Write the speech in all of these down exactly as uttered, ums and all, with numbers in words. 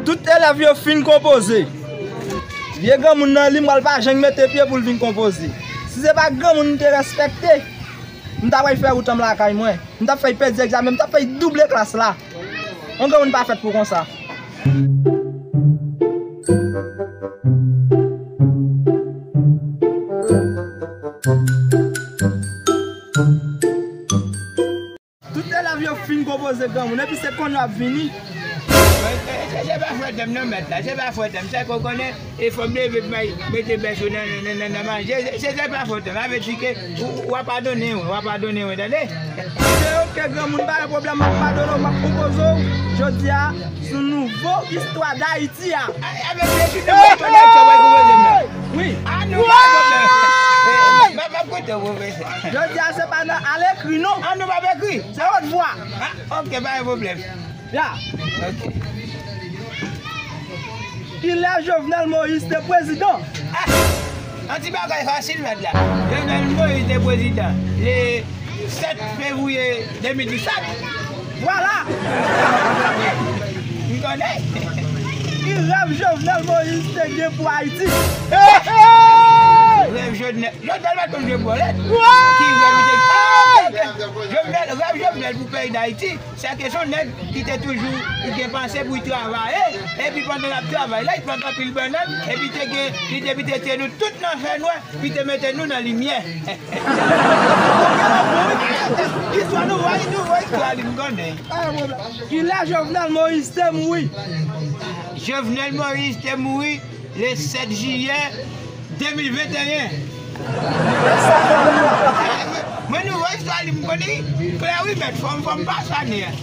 Tout elèv yo fin konpoze. Vye granmoun nan li, m pral pa janm mete pye pou l vin konpoze. Si se pa granmoun m te respekte, m ta pral fè wout an m lakay mwen. M t ap fè l pèdi egzamen, m t ap fè l double klas la. Yon granmoun pa fèt pou konsa. Tout elèv yo fin konpoze granmoun, epi se kounye a y ap vini. Se, se, se pa fòt m non, mèt la, se pa fòt m. Sa ke w konnen, e fò m leve pou m al mete bèf yo nan, nan, nan, nan manje. Se, se, se pa fòt m. Sa vle di ke w, w a padone, wi, w a padone, wi, tande? Ok, ok, granmoun, pa gen pwoblèm, m ap padone w, m ap konpoze w. Jodi a, sou nouvo istwa Dayiti a. Avèk Jezi, nou konpoze m nan. Wi. A nou pa pwoblèm. M ap, m ap koute w, pwofesè. Jodi a, se pa nan alekri, non. A nou p ap ekri. Se wotvwa. A, ok, pa gen pwoblèm. Ya. Ok. Kilè Jovenel Moïse te prezidan? A! Yon ti bagay fasil, mèt la. Jovenel Moïse te prezidan le sèt fevriye de mil disèt. Vwala! M konnen. Ki rèv Jovenel Moïse te gen pou Ayiti? Rèv Jovenel, Jovenel pa t konn jwe bòlèt. Ki rèv li te gen? A, ok, ok. Jovenel, rèv Jovenel pou peyi Dayiti. Sa ke se yon nèg ki te toujou gen panse pou l travay, epi pandan l ap travay la, li plant anpil bannann, epi te gen, li te, li te tire nou tout nan fènwa, li te mete nou nan limyè. Istwa nou, nou, istwa li m konnen. Kilè Jovenel Moïse te mouri? Jovenel Moïse te mouri le sèt jiyè de mil venteyen. Mwen, nouvo istwa li m konnen klè, wi, mèt, fò m, fò m pa swanen.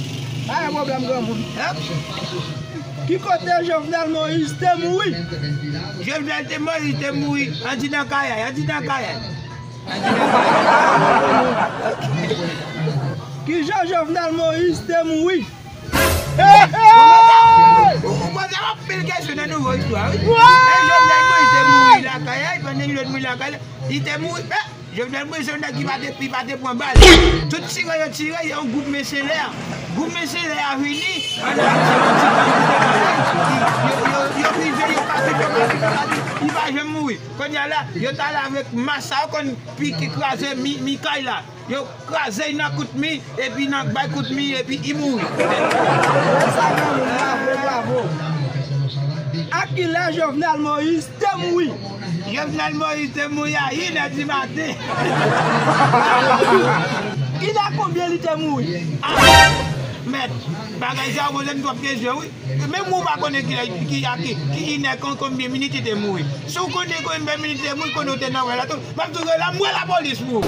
Pa gen pwoblèm, granmoun. Ki kote Jovenel Moïse te mouri? Jovenel te, Moïse te mouri andidan kay la, andidan kay la. Kijan Jovenel Moïse te mouri? Ou, ou poze anpil kesyon nan nouvo istwa, wi. E Jovenel Moïse te mouri lakay la, li pa t gen lòt mouri lakay la. Li te mouri, men Jovenel Moïse se yon nèg ki pa te, li pa te pran bal. Tout tire yo tire, yon gwoup mèsenè. Gwoup mèsenè a vini, ann Ayiti, yo, yo, yo vize, yo pati, yo pati, yo pati. Li pa janm mouri. Kounye a la, yo t ale avèk mas sa yo konn pike kraze mi, mi kay la. Yo kraze l nan kout mi, epi nan bay kout mi, epi li mouri. Bravo, bravo. A kilè Jovenel Moïse te mouri? Jovenel Moïse te mouri a inè di maten. Inè konbyen li te mouri? A, mèt, bagay sa yo poze m twòp kesyon, wi. Menm ou pa konnen ki, ki, a ki, ki inè, kon, konbyen minit li te mouri. Si w konnen konbyen minit li te mouri, konnen w te nan wè la tou. M ap tou rele, m wè lapolis pou ou.